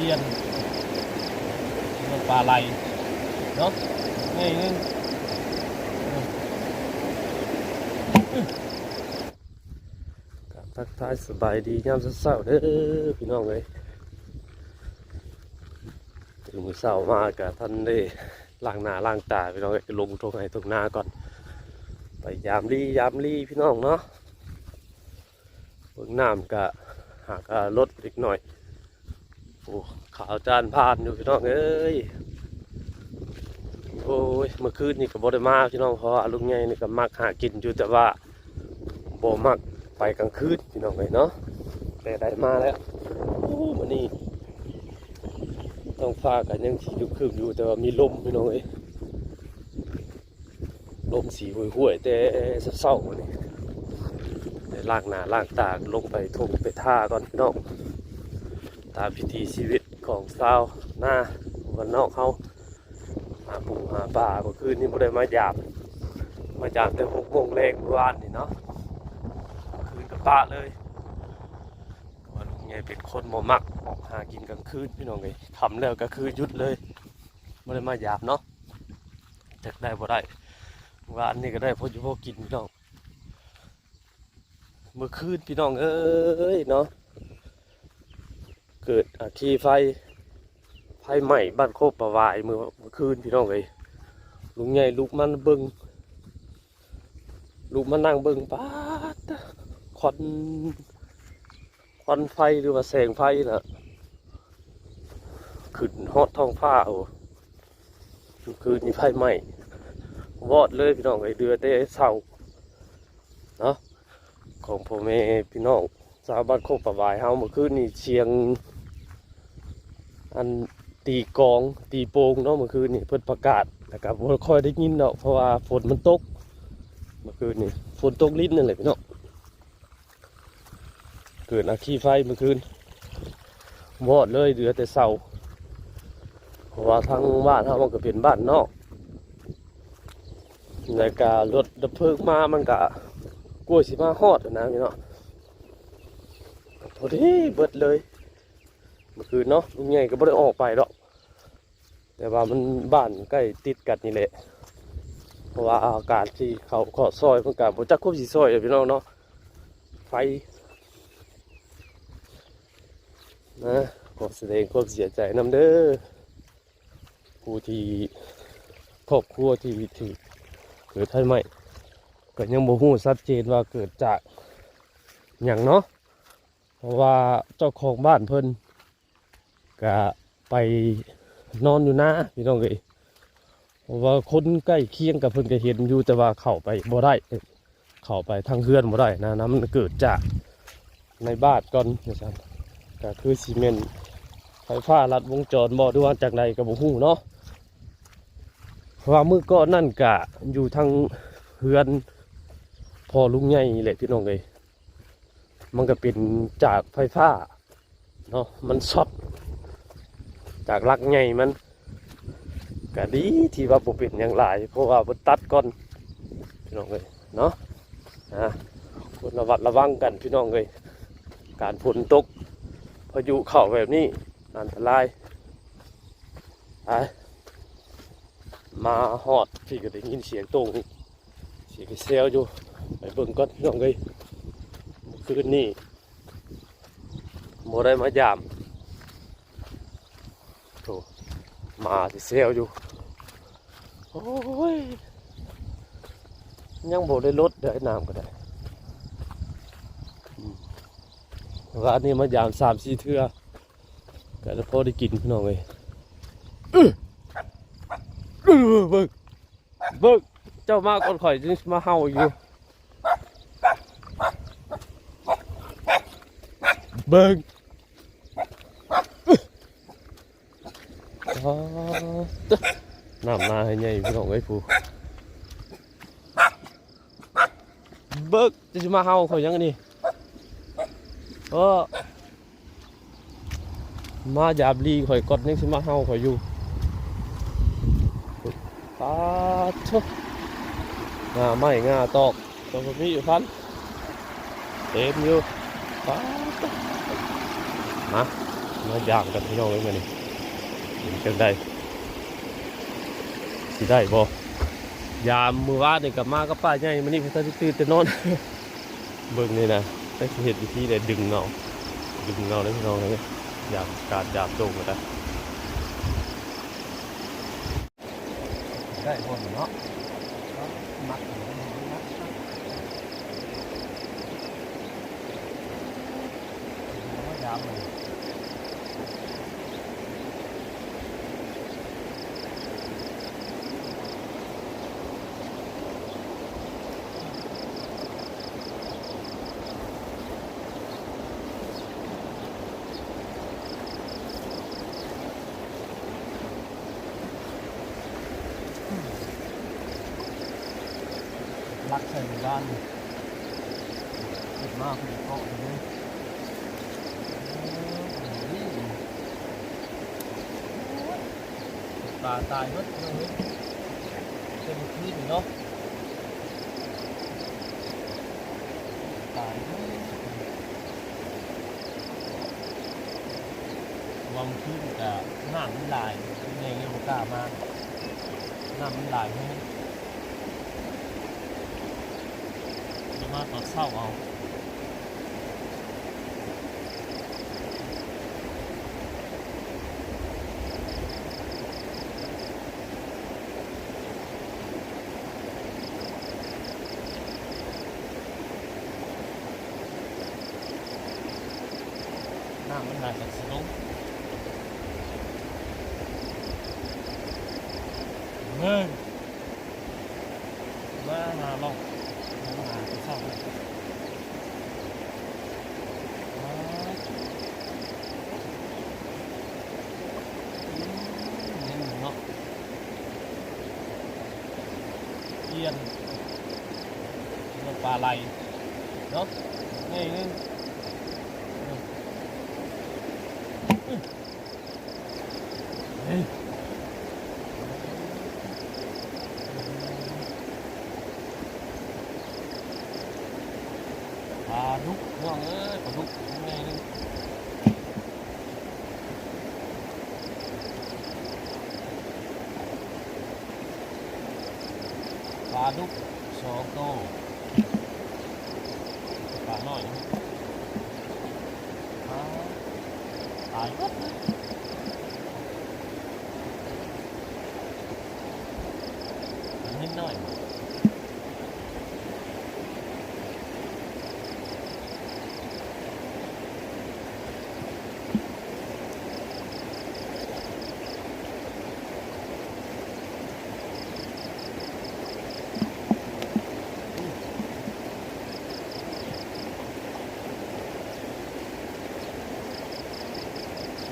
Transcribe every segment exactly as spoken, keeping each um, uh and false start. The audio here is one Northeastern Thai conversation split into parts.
เตียน มันปลาไหลเนาะ นี่นี่ ก็ทักทายสบายดียามเช้าๆเด้อพี่น้องเอ้ย ตื่นมื้อเช้ามากะทันได้ล้างหน้าล้างตาพี่น้องเอ้ย ลงท่งไฮ่ท่งนาก่อน ไปยามลียามลีพี่น้องเนาะ เบิ่งน้ำกะหากะลดเล็กน้อย โอ้ ขาวจานพานอยู่พี่น้องเอ้ย โอ้ย เมื่อคืนนี่ก็บ่ได้มาพี่น้อง เพราะว่าลุงใหญ่นี่ก็มักหากินอยู่ แต่ว่าบ่มักไปกลางคืนพี่น้องเอ้ยเนาะ แต่ได้มาแล้ว โอ้ มื้อนี้ท้องฟ้าก็ยังสีครึ้มๆอยู่ แต่ว่ามีลมพี่น้องเอ้ย ลมสีห้วยๆแต่เช้าๆมื้อนี้ ได้ล้างหน้าล้างตาลงไปท่งไปท่าก่อนพี่น้อง ตามวิถีชีวิตของชาวนาบ้านนอกเฮา หาปูหาปลา เมื่อคืนนี้บ่ได้มายาม มายามแต่หกโมงแลงเมื่อวานนี่เนาะ คืนก็ปะเลย เพราะว่าลุงใหญ่เป็นคนบ่มักออกหากินกลางคืนพี่น้องเอ้ย ค่ำแล้วก็คือหยุดเลย บ่ได้มายามเนาะ จักได้บ่ได้ วานนี้ก็ได้พออยู่พอกินพี่น้อง เมื่อคืนพี่น้องเอ้ยเนาะ เกิดอัคคีไฟ ไฟไหม้บ้านโคกประวายเมื่อ เมื่อคืนพี่น้องเอ้ย ลุงใหญ่ลุกมาเบิ่ง ลุกมานั่งเบิ่ง ป๊าด ควัน ควันไฟหรือว่าแสงไฟน่ะ ขึ้นฮอดท้องฟ้า โอ้ เมื่อคืนนี้ไฟไหม้ วอดเลยพี่น้องเอ้ย เหลือแต่เสาเนาะ ของพ่อแม่พี่น้องชาวบ้านโคกประวายเฮา เมื่อคืนนี้เสียง อันตีกลองตีโป่งเนาะ เมื่อคืนนี้เพิ่นประกาศ แล้วก็บ่ค่อยได้ยินเนาะ เพราะว่าฝนมันตก เมื่อคืนนี้ฝนตกรินนั่นแหละพี่น้อง เกิดอัคคีไฟเมื่อคืน วอดเลย เหลือแต่เสา เพราะว่าทางบ้านเฮามันก็เป็นบ้านนอก แล้วก็รถดับเพลิงมามันก็กลัวสิมาฮอดนะพี่น้อง พอดีเบิดเลย เมื่อคืนเนาะ ลุงใหญ่ก็บ่ได้ออกไปดอก แต่ว่ามันบ้านใกล้ติดกันนี่แหละ เพราะว่าอาการที่เขาขอซอยเพิ่นก็บ่จักควบสิซอยเลยพี่น้องเนาะ ไฟ นะ ขอแสดงความเสียใจนำเด้อ ผู้ที่ ครอบครัวที่ถือเกิดไฟไหม้ ก็ยังบ่ฮู้ชัดเจนว่าเกิดจากหยังเนาะ เพราะว่าเจ้าของบ้านเพิ่นก็ไปนอนอยู่นาพี่น้องเอ้ย เพราะว่าคนใกล้เคียงกับเพิ่นก็เห็นอยู่ แต่ว่าเข้าไปบ่ได้ เข้าไปทางเฮือนบ่ได้นะ นะ มันเกิดจากในบ้านก่อนว่าซั่น ก็คือสิแม่นไฟฟ้าลัดวงจรบ่ หรือว่าจั่งใดก็บ่ฮู้เนาะ เพราะว่ามื้อก่อนนั่นก็อยู่ทางเฮือนพ่อลุงใหญ่นี่แหละพี่น้องเอ้ย มันก็เป็นจากไฟฟ้าเนาะ มันช็อตจากหลักใหญ่มัน ก็ดีที่ว่าบ่เป็นหยังหลาย เพราะว่าเพิ่นตัดก่อนพี่น้องเอ้ยเนาะ อ่า ควรระวัดระวังกันพี่น้องเอ้ย การฝนตก พายุเข้าแบบนี้อันตราย ไป มาฮอดพี่ก็ได้ยินเสียงโต้ง เสียงแซวอยู่ ไปเบิ่งก่อนพี่น้องเอ้ย เมื่อคืนนี้บ่ได้มายาม โธ่ มาสิแซวอยู่ โอ้ย ยังบ่ได้ลดเด้อ น้ำก็ได้ อืม ว่านี่มายามสามสี่เทื่อ ก็พอได้กินพี่น้องเอ้ย อื้อ อื้อ เบิ่ง เบิ่ง เจ้ามาก่อนข่อยจึงมาเห่าอยู่ เบิ่ง อ๋อ น้ำนาให้ใหญ่พี่น้องเอ้ย ผู้ เบิ่ง จะสิมาเห่าข่อยหยังอันนี้ เออ มายามลีข่อยก่อน ยังสิมาเห่าข่อยอยู่ ปาดโธ่ งาไม้งาตอก ตอกมีอยู่พัน เต็มอยู่ ปาดโธ่ มา มาย่างกันพี่น้องเอ้ย มื้อนี้เป็นจั่งใด สิได้บ่ ยามมื้อวานนี่ก็มากับป้าใหญ่ มื้อนี้เพิ่นทันได้ตื่นแต่นอน เบิ่งนี่นะ จักสิเฮ็ดวิธีใดดึงเอา ดึงเอาเด้อพี่น้องเอ้ย ยามกาดยามโด่งก็ได้ ได้บ่เนาะ มักอยู่นะ มัก ยามเลย ลักใส่หมู่บ้านนี่ เกิดมาเพิ่นเกาะอยู่เด้ ปลาตายหมดพี่น้องเอ้ย แต่เมื่อคืนนี่เนาะ ตายหมด ว่าเมื่อคืนก็น้ำมันหลาย แม่เลยบ่กล้ามา น้ำมันหลายแฮง เลยมาตอนเช้าเอา น้ำมันหลายก็สิลง เฮ้ย มาหาลอง มาหาไปเศร้าเลย ว้าว อืม นี่มันเนาะ เอียน เรียกปลาไหลเนาะ นี่นึง เฮ้ย ปลาดุก น้องเอ้ย ปลาดุก นี่นึง ปลาดุกสองโต ปลาน้อยนะ ปลาตายหมดเลย ปลานิดหน่อย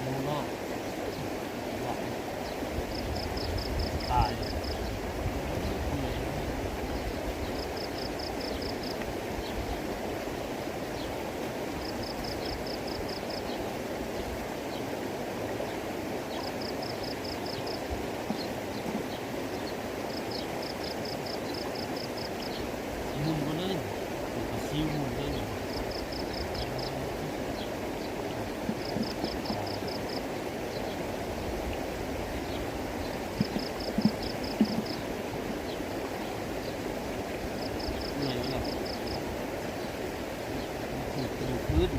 หมูนอก ตาย หมุนบ่เลย ปลาซิวหมุนเลยนี่ เมื่อยบ่ล่ะ ถือเป็นพื้น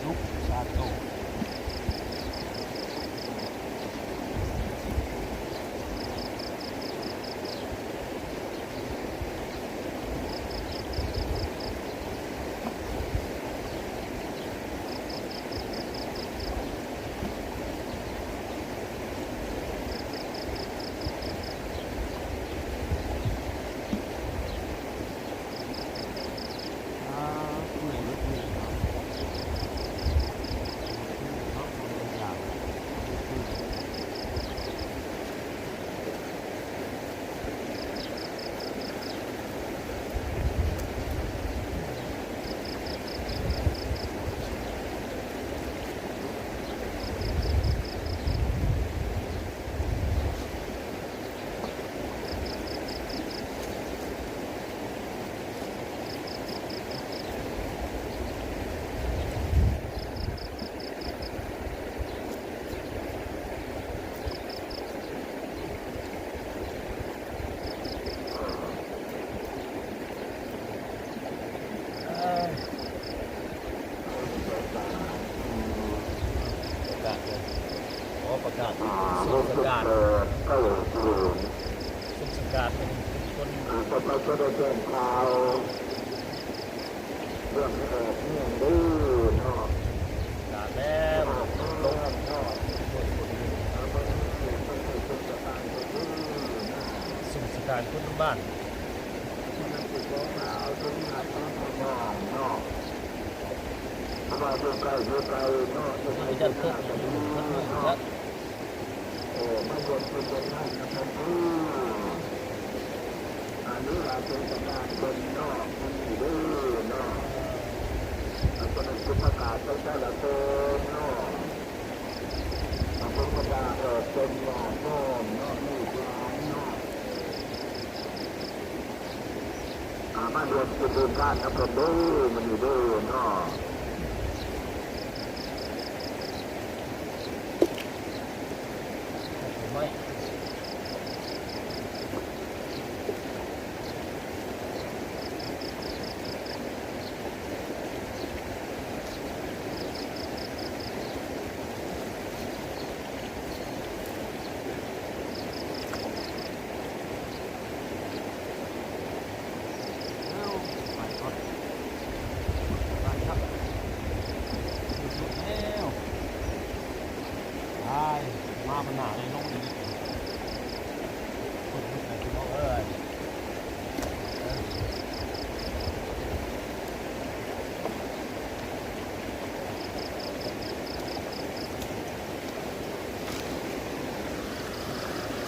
ลูกสามโต เ การเป็นคน อ่า ต่อไปก็ได้แจ้งข่าว เรื่องให้ออกเมืองเด้อเนาะ การแล้ว ออกเมืองเนาะ เอาเมืองนี้เป็นผู้เป็นประธานคนเด้อเนาะ สู่สถานคนบ้าน มันเป็นของข่าวตรงหน้าของบ้านเนาะ เพราะว่าอยู่ใกล้อยู่ไกลเนาะ อยู่ไกลอยู่ไกลเนาะ เออ มาบวชเป็นบวชนั่นนะครับ เออ อันนี้ว่าเป็นประธานเป็นนอกมันอยู่เด้อเนาะ อันนั้นคือประกาศไปแต่ละตนเนาะ อันเป็นประกาศออกเป็นหลอดนอนเนาะ ลูกหลานเนาะ อ่า มาเรียนเป็นเรียนการนะเพิ่นเด้อ มันอยู่เด้อเนาะ ไม่ เอาไปก่อน ไปครับ หยุดรถแล้ว ไป มาบรรณาเลยลงเลย คนลุกเลยพี่น้องเอ้ย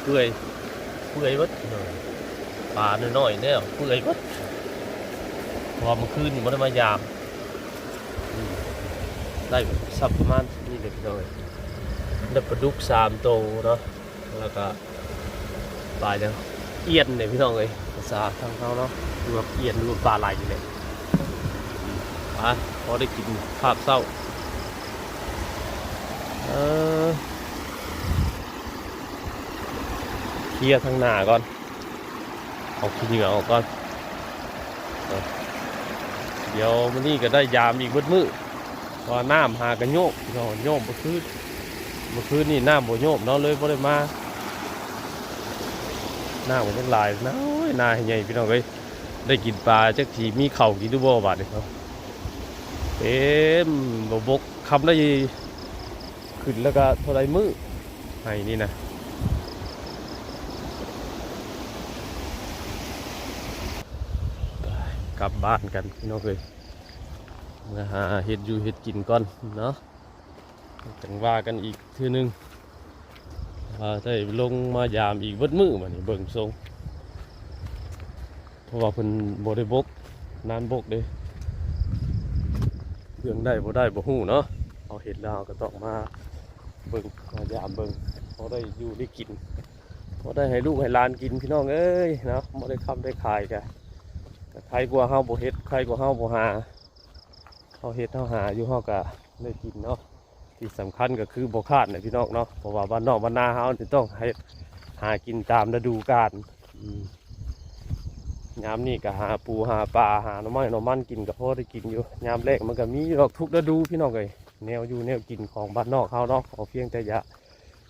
เปื่อย เปื่อยเบิดพี่น้อง ปลาน้อยๆเนี่ยเปื่อยเบิด เพราะว่าเมื่อคืนนี่บ่ได้มายาม อืม ได้สักประมาณนี่เลยพี่น้องเอ้ย ได้ปลาดุกสามโตเนาะ แล้วก็ปลาหยัง เอี้ยนเนี่ยพี่น้องเอ้ย ภาษาทางเขาเนาะ หรือว่าเอี้ยน หรือว่าปลาไหลนี่แหละ อืม อ่ะ พอได้กินคาบเช้า เออ เคลียร์ทางหน้าก่อน เอาขี้เหงื่อออกก่อน เออ เดี๋ยวมื้อนี้ก็ได้ยามอีกเบิดมื้อ เพราะว่าน้ำหากะโยบเนาะ โยบเมื่อคืน เมื่อคืนนี่น้ำบ่โยบเนาะ เลยบ่ได้มา น้ำก็ยังหลายนะ โอ้ย นาให้ใหญ่พี่น้องเอ้ย ได้กินปลาจักสิมีข้าวกินหรือบ่บาดนี้เนาะ เต็มบ่บก คำได้ขึ้นแล้วก็เท่าไรมื้อ ไห้นี่นะ ไป กลับบ้านกันพี่น้องเอ้ย มาหาเฮ็ดอยู่เฮ็ดกินก่อนเนาะ จั่งว่ากันอีกเทื่อนึง ว่าได้ลงมายามอีกเบิดมื้อบัดนี้เบิ่งทรง เพราะว่าเพิ่นบ่ได้บก นานบกเด้ เรื่องได้บ่ได้บ่ฮู้เนาะ เอาเฮ็ดแล้วก็ต้องมาเบิ่ง มายามเบิ่ง พอได้อยู่ได้กิน พอได้ให้ลูกให้หลานกินพี่น้องเอ้ยเนาะ บ่ได้ค้ำได้ขายกะ กะใครกว่าเฮาบ่เฮ็ด ใครกว่าเฮาบ่หา เฮาเฮ็ดเฮาหาอยู่เฮากะได้กินเนาะ ที่สำคัญก็คือบ่ขาดนะพี่น้องเนาะ เพราะว่าบ้านนอกบ้านนาเฮานี่ต้องเฮ็ดหากินตามฤดูกาล อืม ยามนี้ก็หาปูหาปลาหาหน่อไม้หน่อมันกินก็พอได้กินอยู่ ยามแล้งมันก็มีดอกทุกฤดูพี่น้องเอ้ย แนวอยู่แนวกินของบ้านนอกเฮาเนาะ ขอเพียงแต่อย่า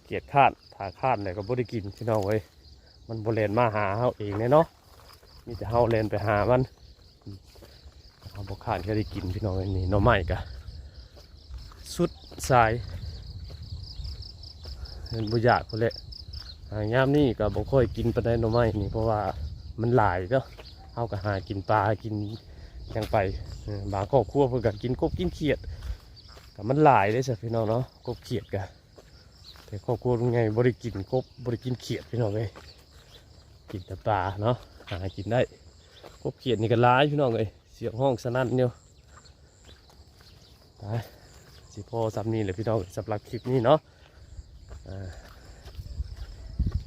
เกียจคร้าน ถ้าคร้านแล้วก็บ่ได้กินพี่น้องเอ้ย มันบ่แล่นมาหาเฮาเองแน่เนาะ มีแต่เฮาแล่นไปหามัน อืม เฮาบ่คร้านก็ได้กินพี่น้องเอ้ย นี่หน่อไม้ก็สุดสาย มันบ่อยากพู้นแหละ อ่า ยามนี้ก็บ่ค่อยกินปานใดหน่อไม้นี่ เพราะว่ามันหลายเนาะ เฮาก็หากินปลากินหยังไป เออ บางครอบครัวเพิ่นก็กินกบกินเขียด ก็มันหลายเด้ซะพี่น้องเนาะ กบเขียดก็ แต่ครอบครัวลุงใหญ่บ่ได้กินกบ บ่ได้กินเขียดพี่น้องเอ้ย กินแต่ปลาเนาะ หากินได้ กบเขียดนี่ก็หลายพี่น้องเอ้ย เสียงฮ้องสนั่นอยู่ ไป สิพอส่ำนี้แหละพี่น้อง สำหรับคลิปนี้เนาะ อ่า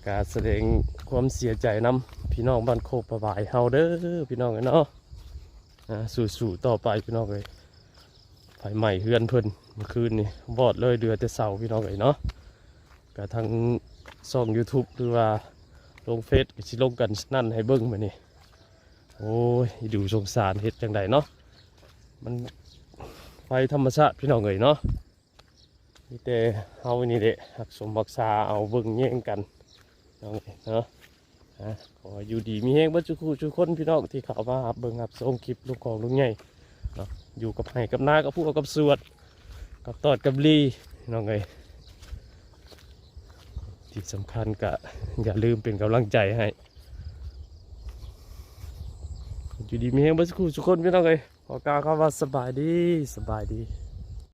ก็แสดงความเสียใจนำพี่น้องบ้านโคกประบายเฮาเด้อพี่น้องเอ้ยเนาะ อ่า สู้ๆต่อไปพี่น้องเอ้ย ไฟไหม้เฮือนเพิ่นเมื่อคืนนี่ วอดเลย เหลือแต่เสาพี่น้องเอ้ยเนาะ ก็ทางช่องยูทูบ หรือว่าลงเฟซก็สิลงกันนั่นให้เบิ่งมื้อนี้ โอ้ย ดูสงสาร เฮ็ดจั่งใดเนาะ มันไฟธรรมชาติพี่น้องเอ้ยเนาะ มีแต่เฮานี่แหละรักสมรักษาเอาเบิ่งแยงกัน พี่น้องเอ้ยเนาะ นะขออยู่ดีมีแฮงเบิดทุกคู่ทุกคนพี่น้องที่เข้ามารับเบิ่งรับชมคลิปลุงของลุงใหญ่เนาะอยู่กับไร่กับนากับผัวกับสวนกับตอดกับลีน้องเอ้ยที่สำคัญก็อย่าลืมเป็นกำลังใจให้ อยู่ดีมีแฮงเบิดทุกคู่ทุกคนพี่น้องเอ้ยขอกล่าวคำว่าสบายดีสบายดี